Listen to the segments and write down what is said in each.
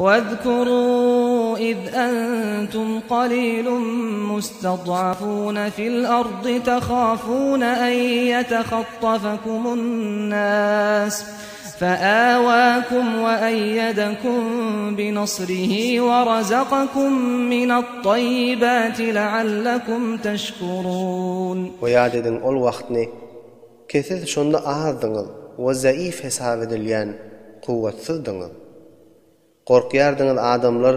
Wezkurû iz entum qalîlun mustad'afûne fil ardy tehâfûne en yetehattafakumun nâs feâwâkum we eyyedekum binasrihi we razakakum minat-tayyibâti leallekum teşkurûn. We ýat ediň ol wagtny, ki siz şonda azdyňyz we zaif hesap edilýän kuwwatsyzdyňyz. Gorkýardyňyz adamlar,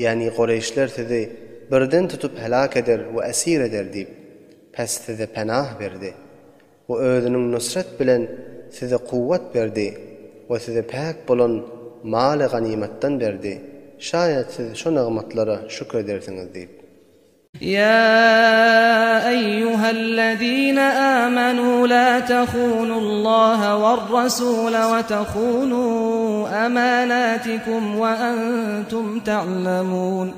ýagny koreýşler sizi birden tutup heläk eder we esir eder diýip, pes size penah berdi we özüniň nusret bilen size kuwwat berdi we size päk bolan maly ganymatdan berdi, şaýat siz şo nygmatlara şükür edersiňiz diýip. Ýa eýýuhellezine âmenû lâ tehûnullâhe werresûle we tehûnû emânâtikum we entum te'lemûn.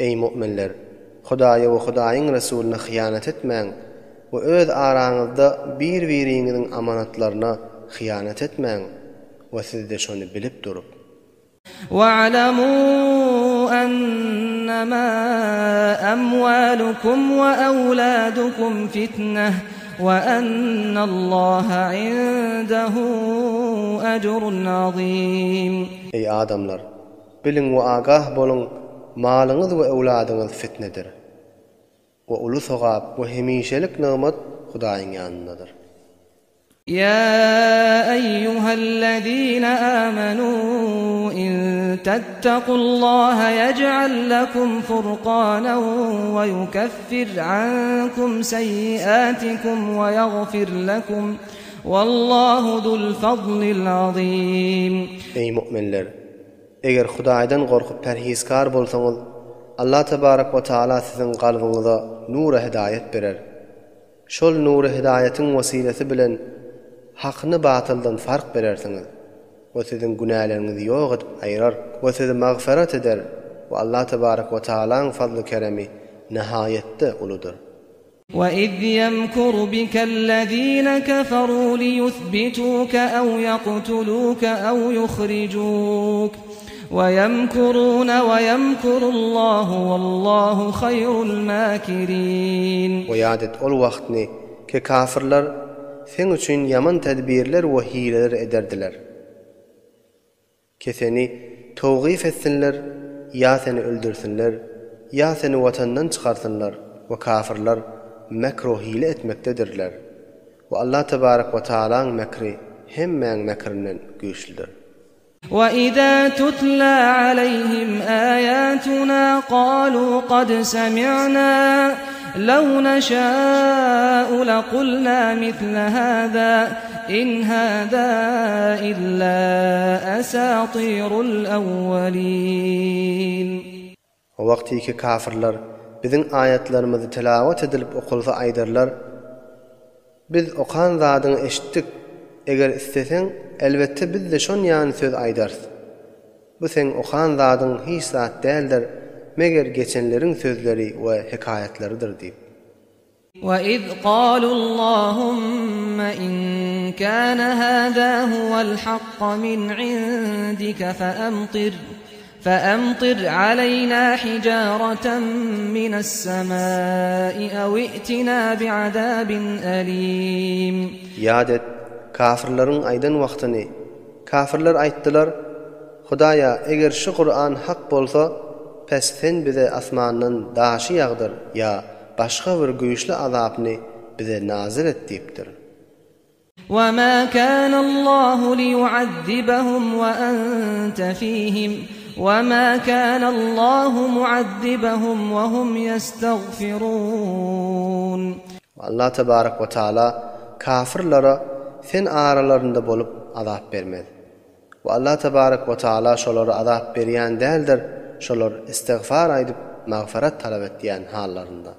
Eý, mu'minler! Hudaýa we Hudaýyň Resulyna hyýanat etmäň we öz araňyzda bir-biriňiziň amanatlaryna hyýanat etmäň we siz-de şony bilip durup. Wa'lamû ennema emwâlukum we ewlâdukum fitneh we ennallaha indehu ecrun azîm. Eý, adamlar! Biliň we agah boluň, malyňyz we öwladyňyz fitnedir. We uly sogap we hemişelik nygmat Hudaýyň ýanyndadyr. Ýa eýýuhellezine âmenû in tettequllaha ýej'al lekum furkanen we ýukeffir ankum seýýiâtikum we ýagfir lekum wallahu zul fadlil azîm. Eý mu'minler! Eger Hudaýdan gorkup perhizkar bolsaňyz, Allah tebarek we taala siziň kalbyňyza nur-y hidaýat berer. Şol nury-hidaýatyň wesilesi bilen hakyny batyldan fark berersiňiz we siziň günäleriňizi ýok edip aýyrar we sizi magfyrat eder we Allah tebarek we taalaň fazly-keremi nihaýetde uludyr. We'iz ýemkuru bikellezine keferu liýusbituke ew ýaktuluke ew ýuhrijuk we ýemkurune we ýemkurullahu wallahu haýrul makirin. We ýat et ol wagtny, ki kafyrlar seň üçin ýaman tedbirler we hileler ederdiler. Ki seni towgyf etsinler, ýa seni öldürsinler, ýa seni watandan çykarsynlar we kafyrlar mekr-u hile etmekdedirler. We Allah tebarek we taalaň mekri hemmäň mekrinden güýçlüdir. وَإِذَا تُتْلَى عَلَيْهِمْ آيَاتُنَا قَالُوا قَدْ سَمِعْنَا لَوْ نَشَاءُ لَقُلْنَا مِثْلَ هَذَا إِنْ هَذَا إِلَّا أَسَاطِيرُ الْأَوَّلِينَ. O wagtyky kafyrlar Biziň aýatlarymyzy tilawat edilip okalsa aýdarlar, Biz okan zadyňy eşitdik, eger isleseň, elbetde biz-de şon ýaly söz aýdarys. Bu seň okan zadyň hiç zat däldir, meger geçenleriň sözleri we hekaýatlarydyr diýip. وَإِذْ قَالُوا اللَّهُمَّ إِنْ كَانَ هَذَا هُوَ الْحَقَّ مِنْ عِنْدِكَ فَأَمْطِرْ فَأَمْطِرْ عَلَيْنَا حِجَارَةً مِنَ السَّمَاءِ أَوِ ائْتِنَا بِعَذَابٍ أَلِيمٍ. Ýat et, kafyrlaryň aýdan wagtyny. Kafyrlar aýtdylar, Hudaýa, eger şu Kuran hak bolsa, pes Sen bize asmandan daşy ýagdyr ýa başga bir güýçli azapny bize nazyl et diýipdir. وَمَا كَانَ اللَّهُ لِيُعَذِّبَهُمْ وَأَنتَ فِيهِمْ وَمَا كَانَ اللَّهُ مُعَذِّبَهُمْ وَهُمْ يَسْتَغْفِرُونَ. Allah tebarek we taala kafyrlara sen aralarynda bolup azap bermez. We Allah tebarek we taala şolara azap berýän däldir, şolar istigfar aýdyp magfyrat talap etýän hallarynda.